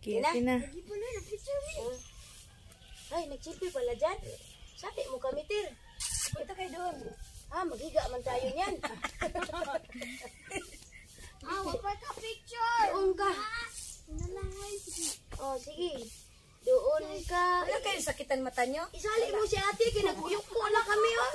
Kaya na. Ay, nagsilpi pala dyan. Sabi mo kami, Tir. Punta kayo doon. Ah, maghiga man tayo niyan. Ah, wala ka picture. Doon ka. Oh, sige. Doon ka. Wala kayo sakitan mata nyo? Isali mo si ate, kinaguyok ko na kami, oh.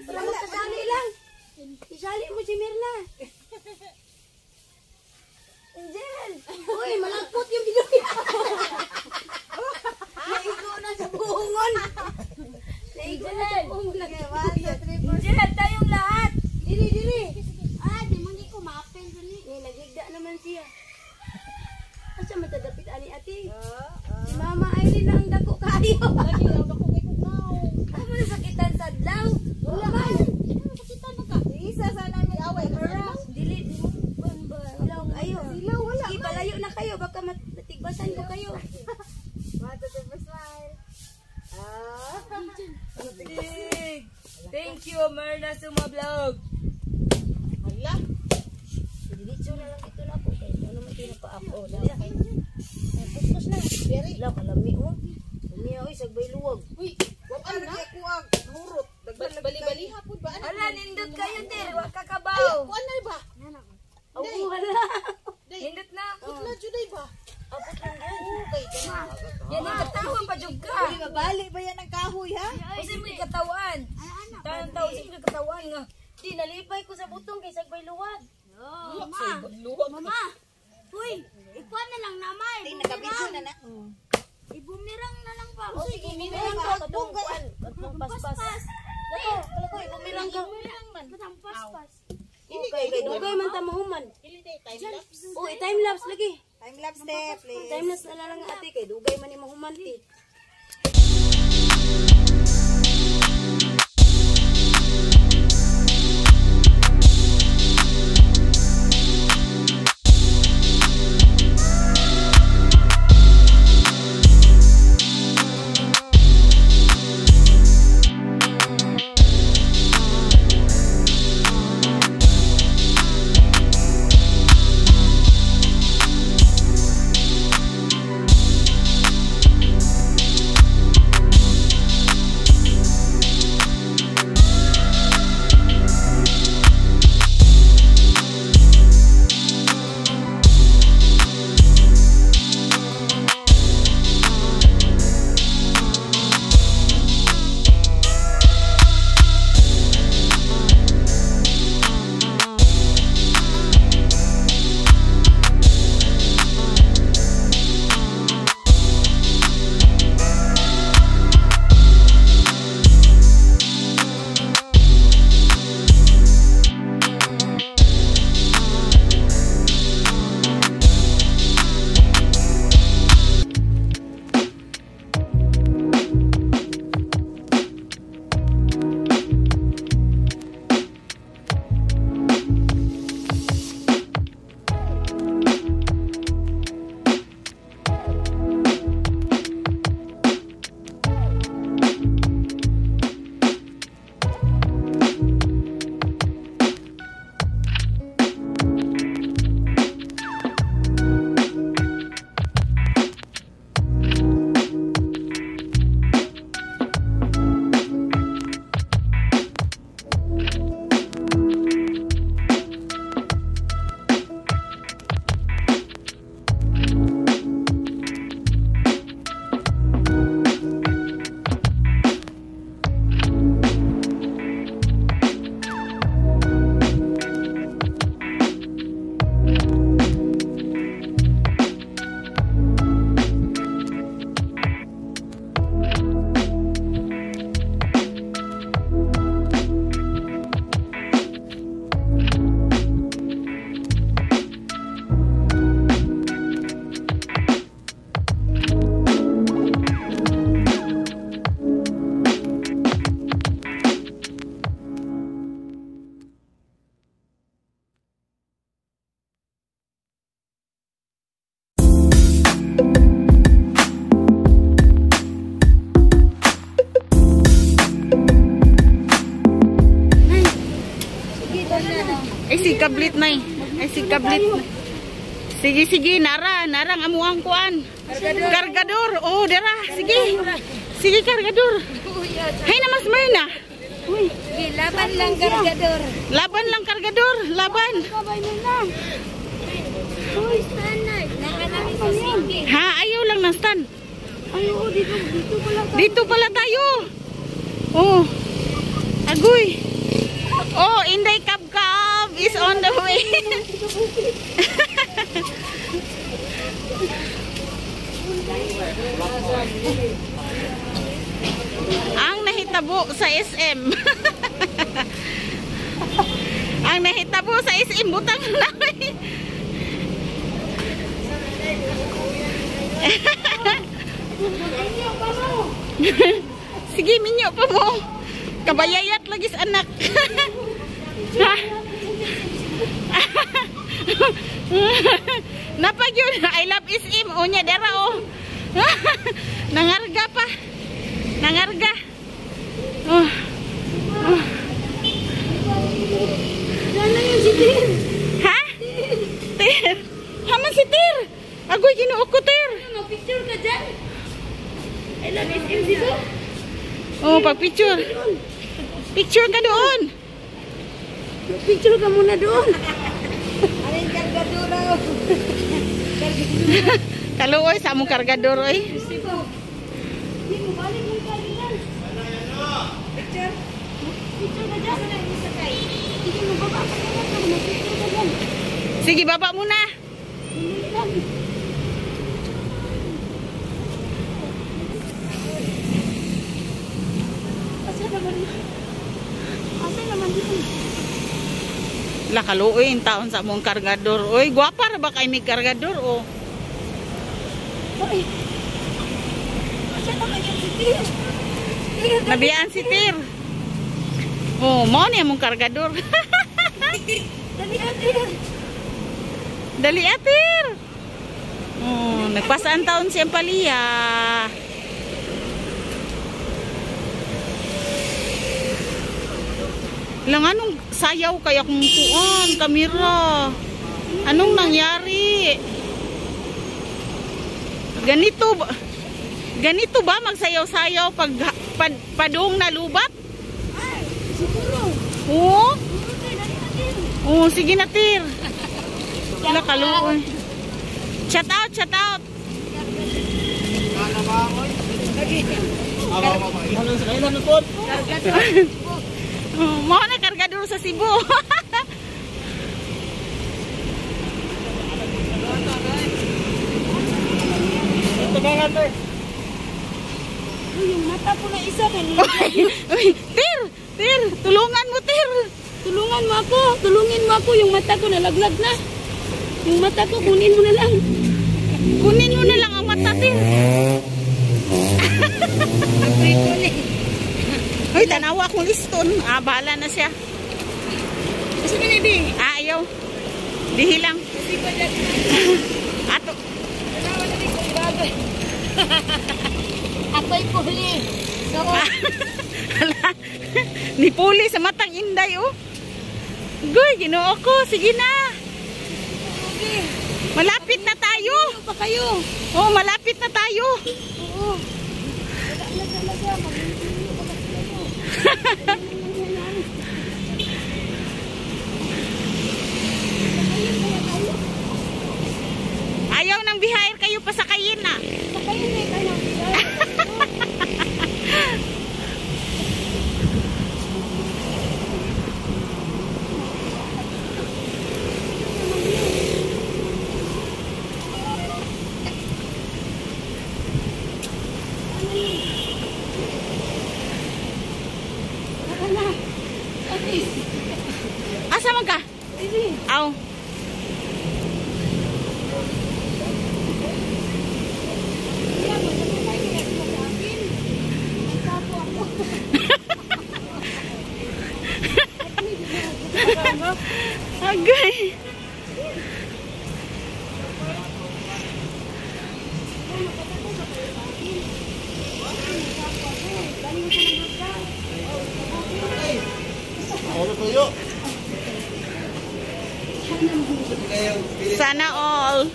Para magkasali lang. Isali mo si Mirna. Angel! Uy, malagpot yung binuya. Naigo na sa buhongon. Naigo na sa buhongon. Angel, tayong lahat! Diri, diri. Ah, di mo ni ko maapil dali. Ni, naghigda naman siya. Asa matadapit ani ate? Si Mama Irene na ang dako kaayo. Ano mo sakitan sa adlaw? Wala man. Isa sana ni away. Dili, di mo. Silaw kayo. Silaw, wala. Sige, palayo na kayo. Baka matigbasan ko kayo. 1, 2, 3, 4, smile. Ah. Big! Thank you, Myrna Suma Vlog! Hala. Diretso na lang ito na ako. Kaya ano man pinapa-ako. Dali ah. Ay, kuskus na. Silaw, kalami oh. Umiya, oy, sagbay luwag. Uy, wag na kuag hurot. Bali-bali hapon ba? Ano? Ala, nindot kayo, Tir! Wa kakabaw! Kuan na ba? Oh, wala. Nindot na! Putla juday ba? Abot lang yan. Okay, kana. Yan yung katawan pa, jug ka! Uy, mabali ba yan ang kahoy ha? Kasi may katawan! Tanong-tao, kasi may katawan nga. Di, nalipay ko sa butong kay sagbay luwag. Mama. Mama. Uy, ikuan na lang namay. Nakabidyo na na. Ibumirang na lang pa. Oh, sige, bumirang ka. Katong kuan. Katong paspas. Lako, lako, bumirang ka. Bumirang man. Katong paspas. Okay, kay dugay man ta mahuman. Time lapse. Oh, time lapse lagi. Time lapse te, please. Time lapse na lang ate kay dugay man ni mahuman ti. Ay, si Kablit, Nay. Ay, si Kablit. Sige, sige, nara, narang amuang kuan. Kargador. Oh, dara, sige. Sige, kargador. Hay na mas may na. Uy, laban lang kargador. Laban lang kargador, laban. Uy, stand. Ha, ayaw lang ng stand. Ay, oo, dito, dito pala tayo. Dito pala tayo. Oh. Agoy. Oh, Inday Kabkab is on the way. Ang nahitabo sa SM. Ang nahitabo sa SM, butang namin. Sige, minyo pa mo. Kabayayat lagi sa anak. Napag yun. I love SM. O niya, dara o. Nangarga pa. Nangarga. Oh. Oh. Sana yun si Tir. Ha? Tir. Haman si Tir. Agoy, Ginoo ko, Tir. Mag-picture ka dyan. I love SM dito. Oh, pag-picture. Picture ka doon. Picture ka muna doon. Aling kargadura. Kaluoy sa among kargador oy. Hindi mo balik mo kargador. Picture. Picture ka dyan. Sige mo baba ka muna. Mag-picture ka dyan. Sige, baba muna. Hindi lang. Asa naman? Asa naman yun? La kaluoy in taon sa among kargador. Oy, gwapa ra ba kay mig kargador oh. Ay. Asa naman yun si Tir? Tir, Nabiyaan si Tir. Oh, mao ni among kargador. dali ah, Tir. Dali ah, Tir. Oh, nagpasaan taon siyang paliya. Lang anong sayaw kaya kung kuan, kamera. Anong nangyari? Ganito ba magsayaw-sayaw pag padung na lubat? Ay, siguro. Oo. Siguro, Tir. Dali na, Tir. Oo, sige na, Tir. Wala kaluoy. Shout out, shout out. Mao na kargador sa Cebu. Uy, yung mata po na isa. Uy, uy, Tir, Tir, tulungan mo, Tir. Tulungan mo ako. Tulungin mo ako. Yung mata ko nalaglag na. Yung mata ko, kunin mo na lang. Kunin mo na lang ang mata, Tir. Uy, tanawa akong liston. Ah, bahala na siya. Kasi na, Ibi. Ah, ayaw. Dihi lang. Ato. Ako'y puli. So, Ala. Nipuli sa matang Inday, oh. Goy, Ginoo ko. Sige na. Malapit na tayo. Ano pa kayo? Oh, malapit na tayo. Oo. Wala na talaga. Mag-continue pa kasi kayo. Ayaw ng bihayar kayo pasakayin na. Pakayin na kayo. Asa man ka? Aw. Agay. Ano tuyo? Sana all.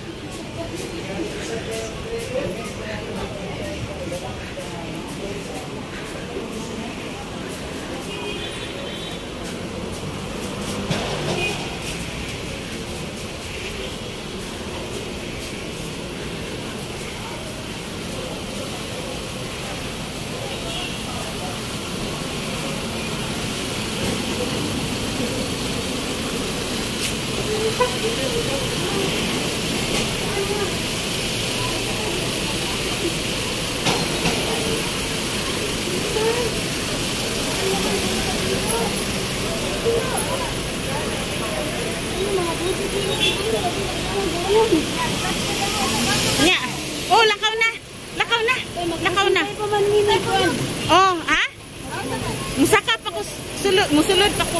Nya. Oh, lakaw na. Lakaw na. Lakaw na. Oh, ha? Musaka pa ko sulod, musulod pa ko.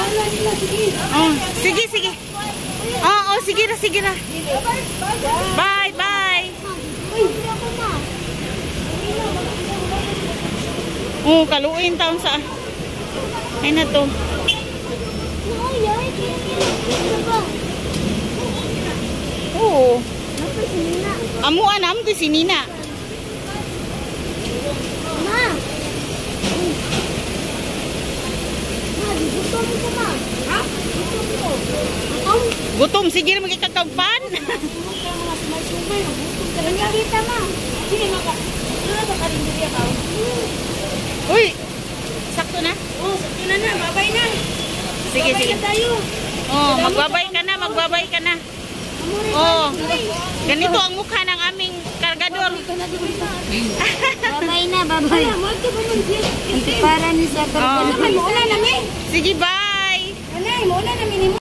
Oh, sige, sige. Oh, oh, sige ra, sige ra. Bye, bye. Oh, kaluin taon sa. Ay na to. Oo. Amuan am to si Nina. Ma. Ma, gutom ko ma. Ha? Gutom ko. Gutom? Gutom sige ra magikakagpan. Kita ma. Sige maka. Ano ba karinderya ka? Uy. Sakto na? Oh, sakto na na. Babay na. Sige, Babay sige. na tayo. Oh, magbabay ka na, magbabay ka na. Oh. Ganito ang mukha ng aming kargador. Babay na, babay. Para ni sa Oh. Mauna na mi. Sige, bye. Anay, mauna na mi nimo.